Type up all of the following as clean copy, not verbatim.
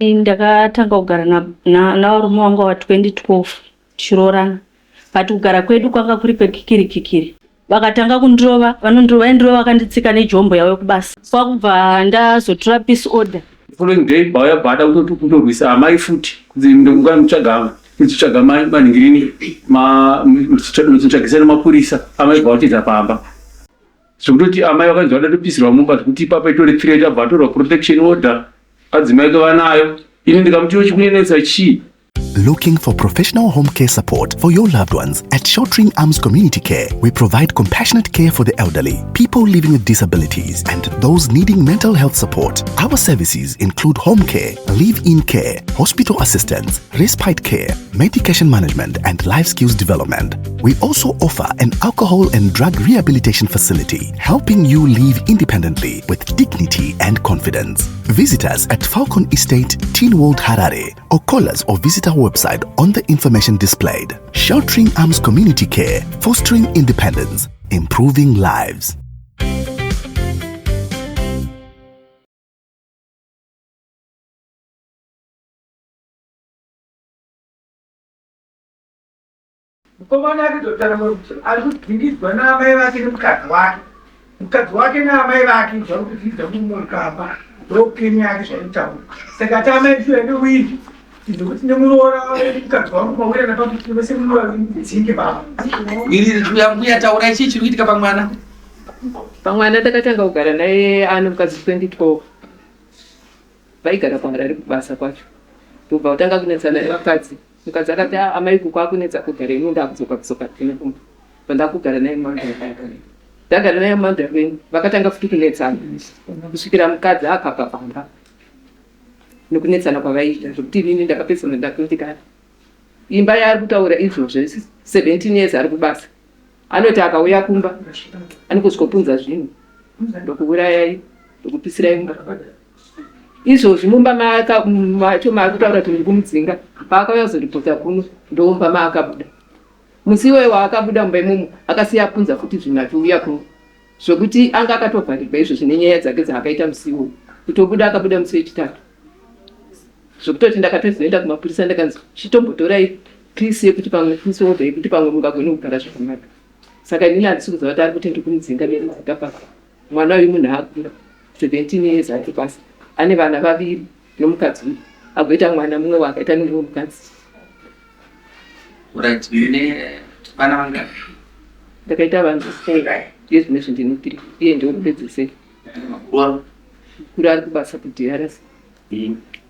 Ndakatanga kugara navarume vangu ava 2012 tichiroorana but kugara kwedu kwanga kuri kwekikiri kikiri. Vakatanga kundirova, vanondirova vaindirova vakanditsika nejombo yavo yekubasa kwakubva ndazotora peace order. The following day bauya bvada kutorwisa amai futi kunzi ndikutsvaga kutsvaga manhingirini muchitsvagisa nemapurisa amai bva vatiza pamba zvekutoti amai vakanzi vada topisirwa mumba zvekuti ipapa itori threat abva atorwa protection order adzimai ke vanayo ini ndikamuti iwe chikunenetsa chii. Looking for professional home care support for your loved ones? At Sheltering Arms Community Care, we provide compassionate care for the elderly, people living with disabilities, and those needing mental health support. Our services include home care, live-in care, hospital assistance, respite care, medication management, and life skills development. We also offer an alcohol and drug rehabilitation facility, helping you live independently with dignity and confidence. Visit us at Falcon Estate, Teen World Harare, or call us or visit our website on the information displayed. Sheltering Arms Community Care, fostering independence, improving lives. Mukomana ari kutotsanangura kuti ari kudzingidzwa naamai vake nemukadzi wake. Mukadzi wake naamai vake zvari kudzingidza mumukamba ndopeni yake zvainotaura. Saka ati amai ndiyo newiri zvekuti nemuroora mukadzi wangu mawirana pakuti vese munodzinge baba. Wiri mbuya taurai chii chiri kuitika pamwana? Pamwana takatanga kugara naye ane mukadzi 2012. Vaigara kuHarare kubasa kwacho ndobva vatanga kunetsana nevakadzi. Mukadzi akati ah, amai uku kwakunetsa kugara ini ndakudzoka kudzoka tine kumba. Pandakugara naye muMandarin. Ndagara naye muMandarin vakatanga futi kunetsana kusvikira mukadzi akabva pamba nekunetsana kwavaiita zvekuti inini ndakapedzisira ndakundikana. Imba yaari kutaura izvozvo 17 years ari kubasa anoti akauya kumba anongosvikopunza zvinhu ndokuurayai ndokupisirai mumba. Izvozvi mumba macho maakutaura kuti ndiri kumudzinga paakauya kuzoripota kuno ndomumba maakabuda. Musi iwoyo waakabuda mumba imomo akasiya apunza futi zvinhu achiuya kuno zvekuti anga akatovharirwa izvozvi nenyaya dzake dzaakaita musi iwoyo. Kutobuda akabuda musi wechitatu zvekutoti ndakatozoenda kumapurisa ndakanzi chitombotorai peace yekuti pamwe peace order yekuti pamwe mungagone kugara zvakanaka. Saka inini handisi kuziva kuti ari kuti ndiri kumudzinga ndodzinga papi. Mwana uyu munhu akura 17 years ati pasi ane vana vaviri nomukadzi uyu agoita mwana mumwe waakaita nemumwe mukadzi. Right, mune vana vangani? Ndakaita vana four iye zvinezvi ndine three iye ndiwe kupedzesera. Mukuru Mukuru ari kubasa kuDRC.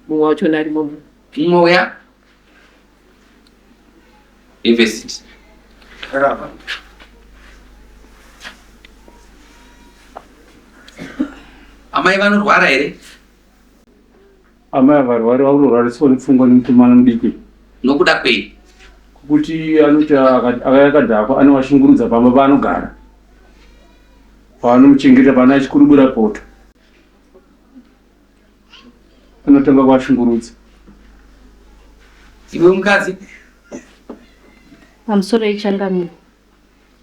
Mumwe wachona arimo. Mumwe uya University. Amai vanorwara here? Amai havarwari vakutorwariswa nepfungwa nemukomana mudiki. Nokuda kwei? Kuti anoti akauya akadhakwa anovashungurudza pamba paanogara. Paanomuchengeta paana achikurubura poto. Anotanga kuvashungurudza. Iwe mukadzi. Pamusoro yechangamire.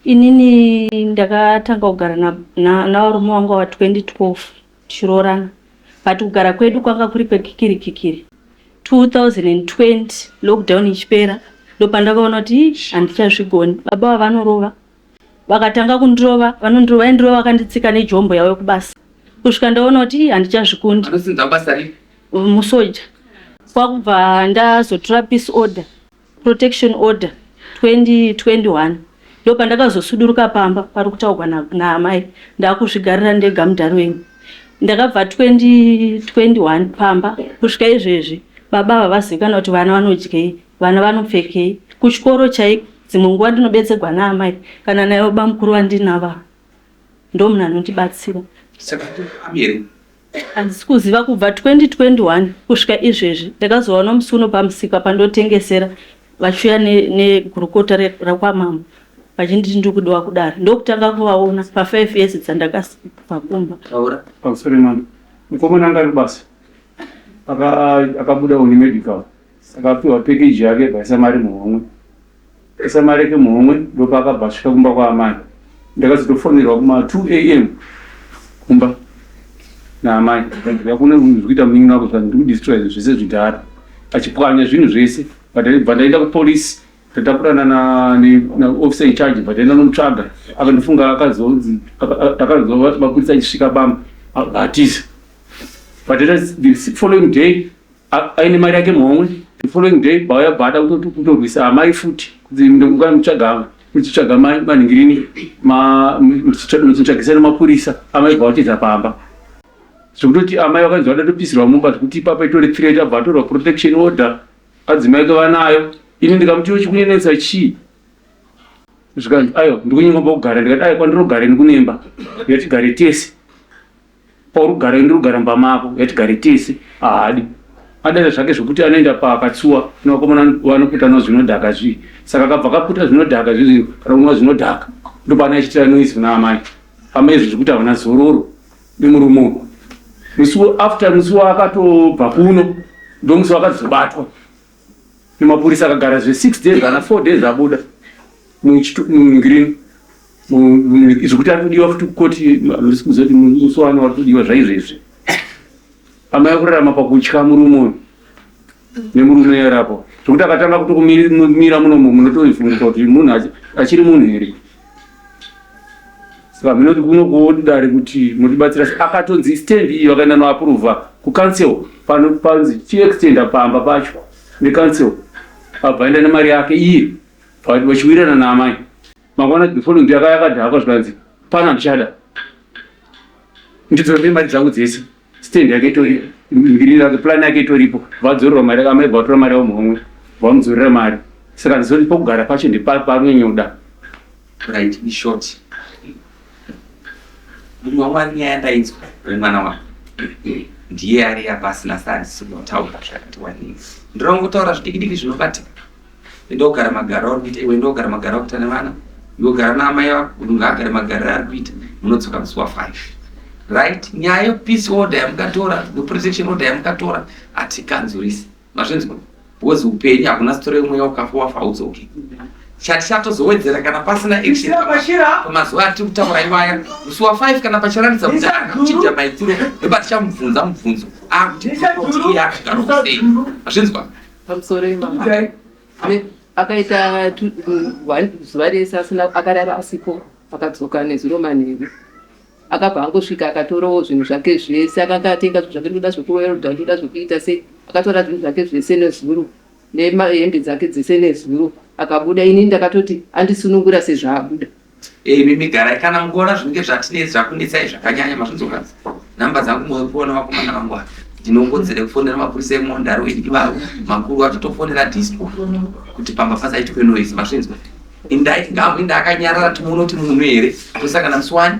Inini ndakatanga kugara navarume vangu ava 2012 tichiroorana but kugara kwedu kwanga kuri kwekikiri kikiri. 2020 lockdown ichipera ndopandakaona kuti ii handichazvigoni baba ava vanorova Vakatanga kundirova, vanondirova vaindirova vakanditsika nejombo yavo yekubasa kusvika ndaona kuti ii handichazvikundi. Vanosimudza basa ripi? Musoja. Kwakubva ndazotora peace order, protection order 2021 ndopandakazosuduruka pamba pari kutaurwa naamai ndakuzvigarira ndega muDarwin. Ndakabva 2021 pamba kusvika izvezvi baba ava vazivikanwa kuti vana vanodyei Vana vanopfekei? Kuchikoro chaiko dzimwe nguva ndinobetserwa naamai kana naivo bamukuru vandinavo ava. Ndomunhu anondibatsira. Saka ami here? Handisi kuziva kubva 2021 kusvika izvezvi ndakazovaona musi uno pamusika pandotengesera vachiuya negurukota rekwamambo vachinditi ndiri kudiwa kudare ndokutanga kuvaona pa5 years dzandakabva kumba. Taura. Pamusoro imambo. Mukomana anga ari kubasa akabuda uni medical Saka apiwa package yake bvaisa mari muhomwe. Aisa mari yake muhomwe ndopaakabva asvika kumba kwaamai. Ndakazotofonerwa kuma 2 am kumba. Naamai yakune zvikuita munin'ina wako zvanzi ndikudestroy zvinhu zvese zvidhara achipwanya zvinhu zvese bva ndaenda kupolice tatakurana naofficer in charge bva taenda nomutsvaga akandifunga akazonzi akanzwa mapurisa achisvika bamba atiza but the following day aine mari yake muhomwe the following day bauya bva ada kutorwisa amai futi kuti ndikutsvaga muchitsvaga manhingirini muchitsvagisa nemapurisa amai bva vatiza pamba zvekutoti amai vakanzi vada topisirwa mumba zvekuti ipapa itori threat abva atorwa protection order adzimai ke vanayo ini ndikamuti chikunyenetsa chii zvikanzi aiwa ndikunyengomba kugara ndikati aiwa kwandinogara ini kunemba yatigare tese Pauri kugara ndiri kugara mumba mako yatigare tese haadi adaita zvake zvekuti anoenda paakatsuwa nevakomana vanoputa nao zvinodhaka zvii saka akabva akaputa zvinodhaka zvizvi kana kunwa zvinodhaka ndopaana achiitira noise kuna amai amai izvi zvekuti havana zororo nemurume uyu musi after musi waakatobva kuno ndomusi wakazobatwa nemapurisa akagara zve 6 days kana 4 days abuda mungirini zvekuti ari kudiwa futi kukoti handisi kuziva kuti musi wani wari kudiwa zvaizvezvi amai akurarama pakutya murume uyu nemurume yarapo zvekuti akatanga kutokumira munomu munotofunga kuti munhu achiri munhu here saka munoti kunokuodare kuti mutibatsira akatonzi stand iyi vakaenda noaprova kucouncil pano panzi chiextenda pamba pacho necouncil abva aenda nemari yake iye vachiwirirana naamai mangwana the following day akaya akadhakwa zvikanzi pano handichada ndidzorere mari dzangu dzese stand yake itori ngiri rake plan yake itoripo vadzorerwa mari yake amai vatora mari yavo muhomwe vamudzorera mari saka ndizoti pokugara pacho ndepaanonyoda Right, in short. Munhu waMwari nyaya yandainzwa wemwana wake ndiye ari apa asina sandisi unotaura zvakati wanei. Ndinoda kungotaura zvidiki diki zvinobatika. Ndogara magaro auri kuita iwe ndogara magaro akuita nevana iwe gara naamai vako munhu ngaagare magariro ari kuita munodzoka musi wa 5 right nyaya yepeace order yamukatora neprotection order yamukatora hatikanzurisi Mazvinzwa? Because upenyu hakuna story yemweya ukafa wafa haudzoki. Chati chatozowedzera kana pasina action pamazuva atiri kutaura iwaya musi wa 5 kana pachiratidza kuti akakuchinja maitiro ndopatichamubvunza mubvunzo akuti iye akagara sei. Mazvinzwa? Pamusoro imama. Akaita zuva rese asina akarara asipo akadzoka nezuro manheru. Akabva angosvika akatorawo zvinhu zvake zvese akanga atenga zvinhu zvake ndoda zvekuwelda ndoda zvekuita sei akatora zvinhu zvake zvese nezuro nehembe dzake dzese nezuro akabuda ini ndakatoti andisunungura sezvaabuda. Imimi garai kana mukuona zvinenge zvatinetsa zvakunetsai zvakanyanya mazvinzwa number dzangu mokuona vakomana vangu ava ndinongodzere kufonera mapurisa emondaro ivavo makuru atotofonera disco kuti pamba pasaitwe noise mazvinzwa Indai ngaamboenda akanyarara timuone kuti munhu here tosangana musi wani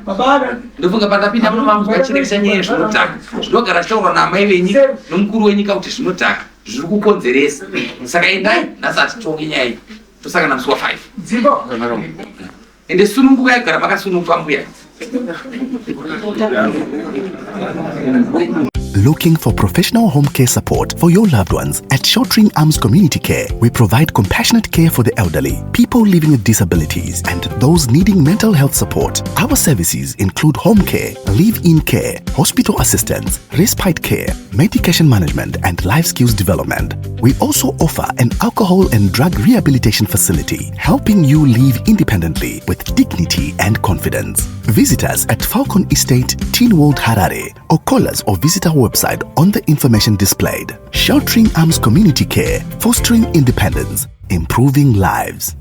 ndofunga pandapinda muno mangu kachirekesa nyaya yezvinodhaka zvinogara zvichitaurwa naamai venyika nomukuru wenyika kuti zvinodhaka zviri kukonzeresa saka endai nhasi hatitonge nyaya iyi tosangana musi wa 5 ende sunungukai kugara makasununguka mbuya Looking for professional home care support for your loved ones? At Sheltering Arms Community Care, we provide compassionate care for the elderly, people living with disabilities, and those needing mental health support. Our services include home care, live in care, hospital assistance, respite care, medication management, and life skills development. We also offer an alcohol and drug rehabilitation facility, helping you live independently with dignity and confidence. Visit us at Falcon Estate, Teen World Harare, or call us or visit our website on the information displayed. Sheltering Arms Community Care, fostering independence, improving lives.